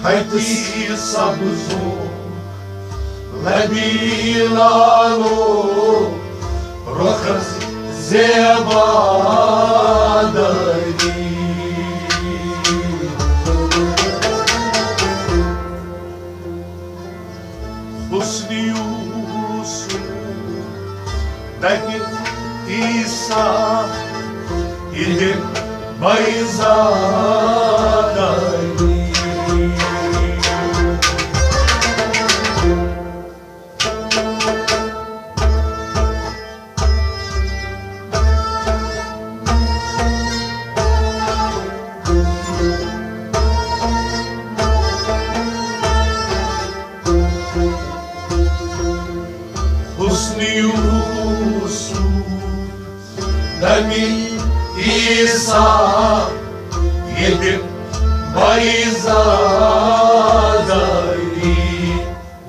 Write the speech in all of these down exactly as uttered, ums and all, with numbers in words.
اتی سبزو لبی لالو رخس زیبا داری۔ حسن یوسف دگہِ عیسیٰ یہِ دِن بیضا داری۔ حسن یوسف دمی عیسیٰ ییٚتہِ بیضا داری۔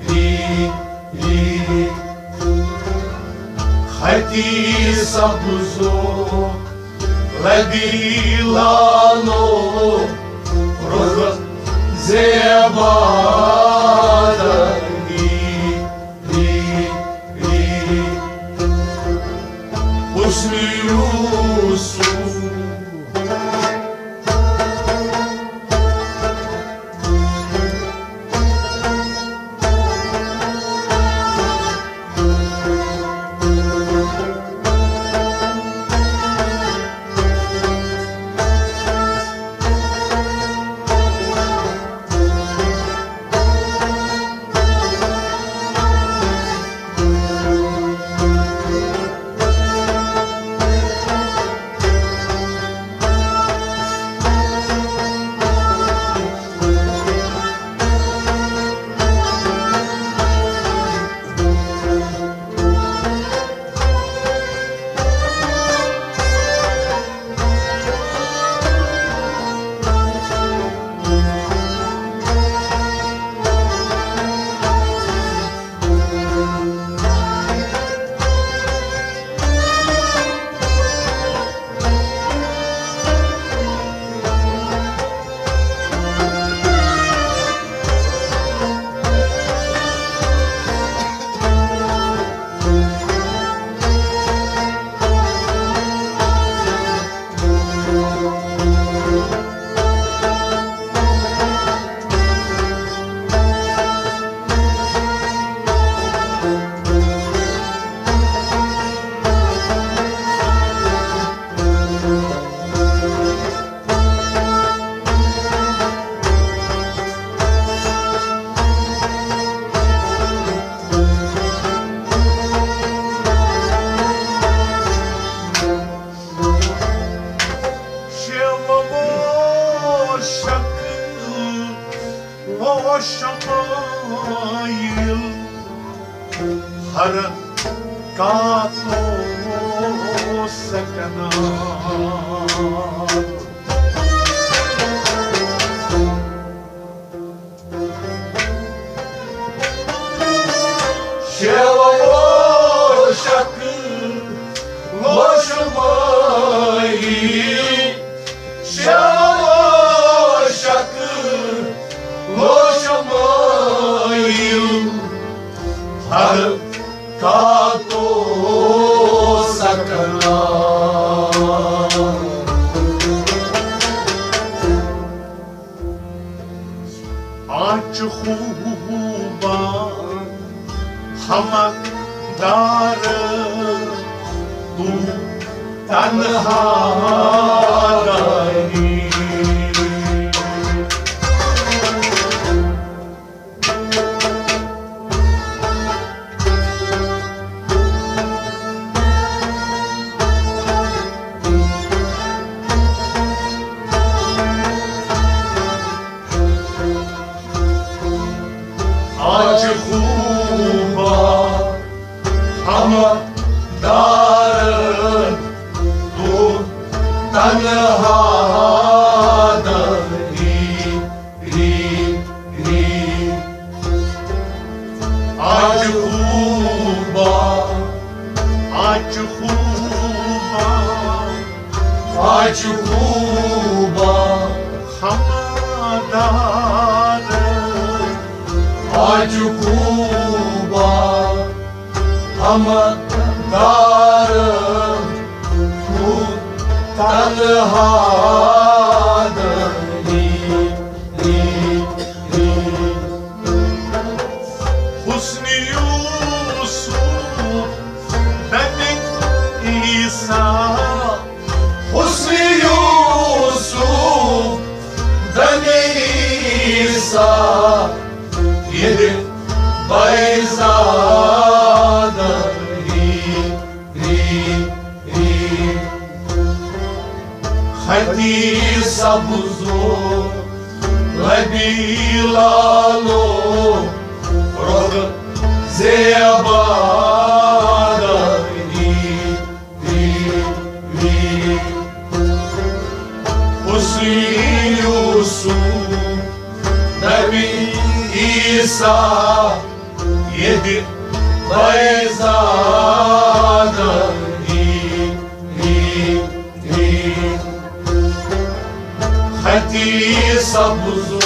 ری، ری۔ خطی سبزو لبی لالو رخ زیبا داری۔ ری، ری۔ حسن یوسف۔ شیوہ و شکل و شمائل حرکات و سکنات۔ شیوہ و شکل و شمائل، شیوہ و شکل و شمائل، حرکات و سکنات۔ آنچہ خوبان ہمہ دار تو تنہا داری۔ آج خوبا ہم دار تو تن عجوبہ ہمہ دار ہو تنہا داری۔ حسن یوسف دمِ عیسیٰ، حسن یوسف دمِ عیسیٰ، ییٚتہِ بیضا داری۔ خطی سبزو لبی لالو رخ زیبا داری۔ حسن یوسف دمِ عیسیٰ، ییٚتہِ بیضا داری۔ خطی سبزو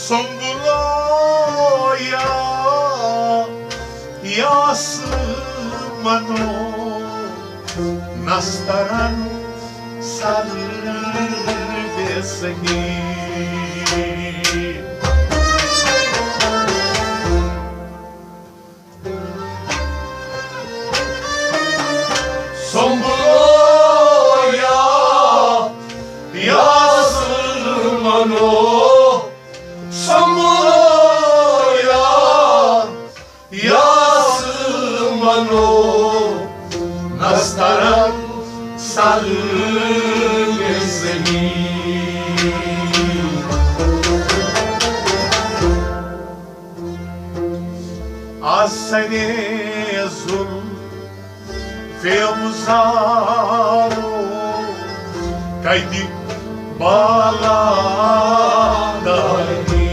سنبلو یا یاس منو نسترن سر بے سہی۔ سنبلو یا یاس منو، سنبلو یا یاس منو نسترن سر بے سہی۔ آسنے زل فیمزارو کدی بالا داری۔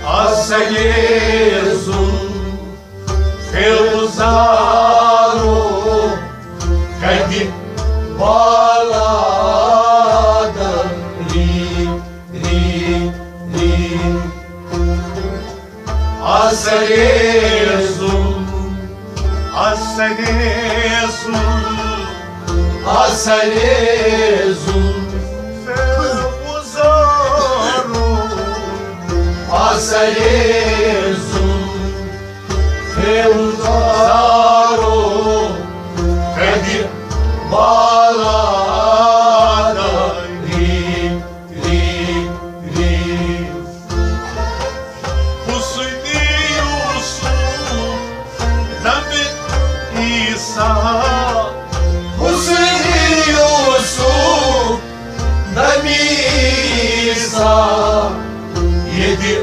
آسنے زل فیمزارو کدی بالا داری۔ آسنے زل، آسنے زل، آسنے زل فیمزارو، آسنے زل فیمزارو کدی بالا داری۔ حسنی عیسیٰ، ییٚتہِ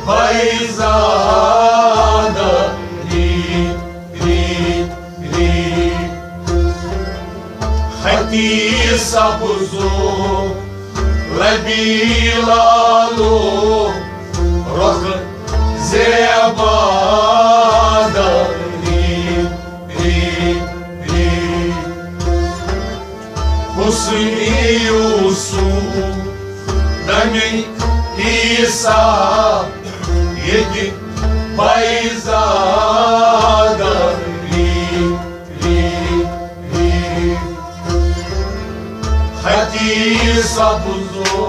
بیضادہ ری، ری، ری۔ خطی سبزو لبی لالو، رخ زیبا داری، ری، ری۔ حسن یوسف دمِ عیسیٰ، ییٚتہِ بیضادہ ری، ری، ری۔ خطی سبزو۔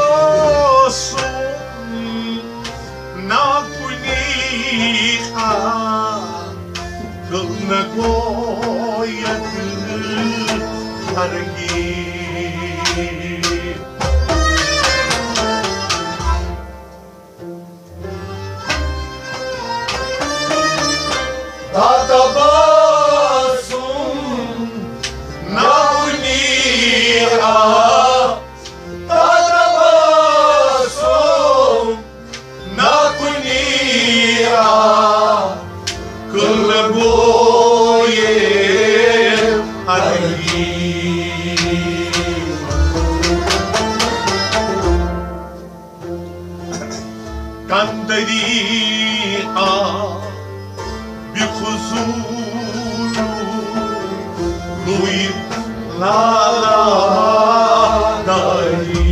تتبسم ناکُنی آ، کل نہ گوید ہرگیز۔ تتبسم ناکُنی آ، تتبسم ناکُنی آ، کل گویے ہرگیز۔ کندری آ بخضول روی لالا داری۔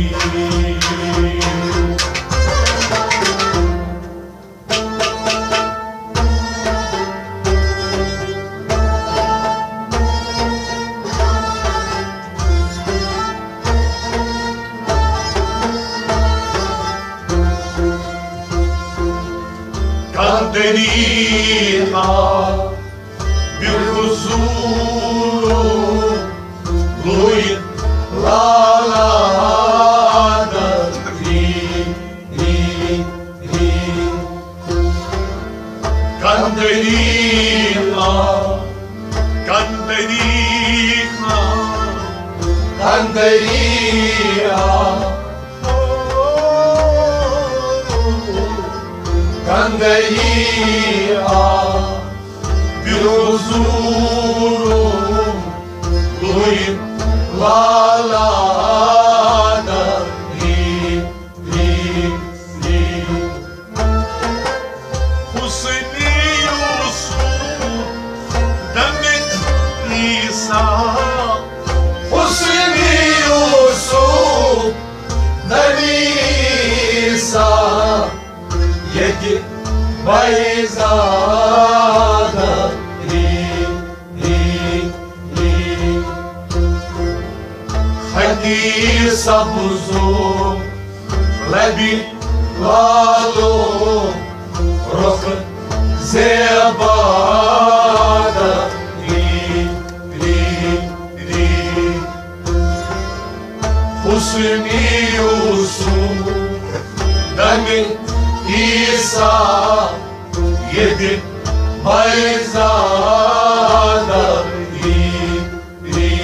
کندری آ بخضول روی لالا داری۔ کندری آ، کندری آ، کندری آ، کندری آ، بخضول روی لالا داری۔ حسن یوسف دمِ عیسیٰ، حسن یوسف دمِ عیسیٰ۔ بیزادہ ری، ری، ری۔ خطی سبزو لبی لالو رخ زیبادہ ری، ری، ری۔ حسنی یوسف دمِ عیسیٰ ییٚتہِ بیزادہ ری، ری،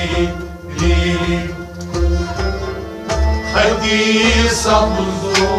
ری۔ خطی سبزو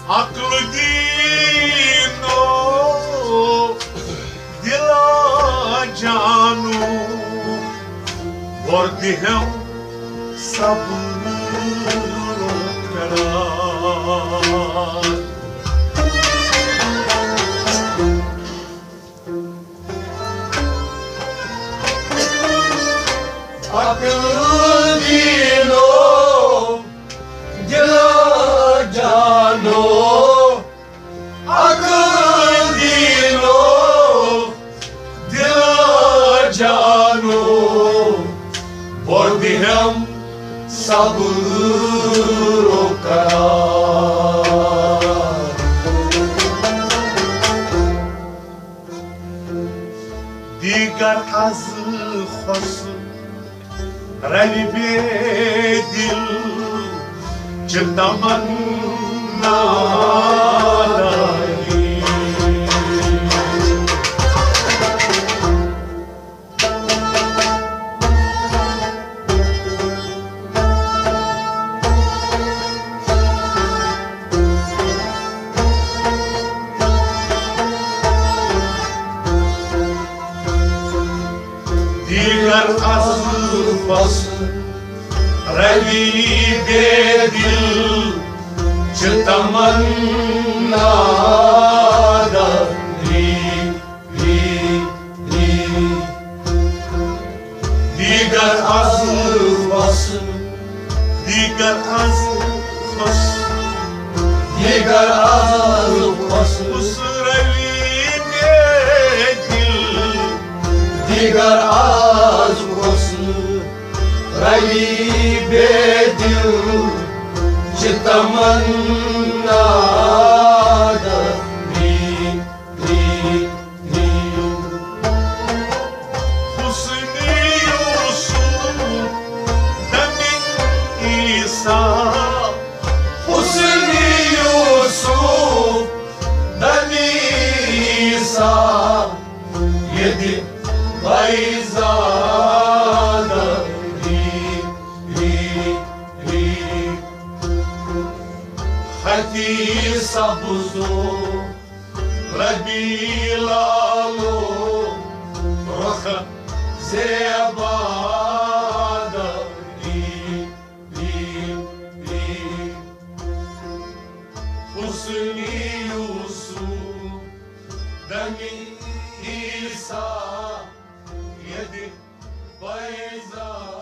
عقل دینو دلا جانو، وردی ہم صبر کرار۔ عقل دینو دلا جانو، عقل دینو دلا جانو، بردی ہم صبر و قرار۔ دیگر از خسم روی بے دل چه تمنا داری۔ دیگر از پس روی بے دل چه تمنا داری۔ دیگر از پس، دیگر از پس، دیگر از پس، پس روی بے دل۔ دیگر از پس روی بے دل چه تمنا داری۔ حسنی یوسف دمِ عیسیٰ، حسنی یوسف دمِ عیسیٰ ییٚتہِ بیزادہ سبزو ربی لالو رخ زیبا دری بی بی حسنی یوسف دمی عیسیٰ یدِ پیضا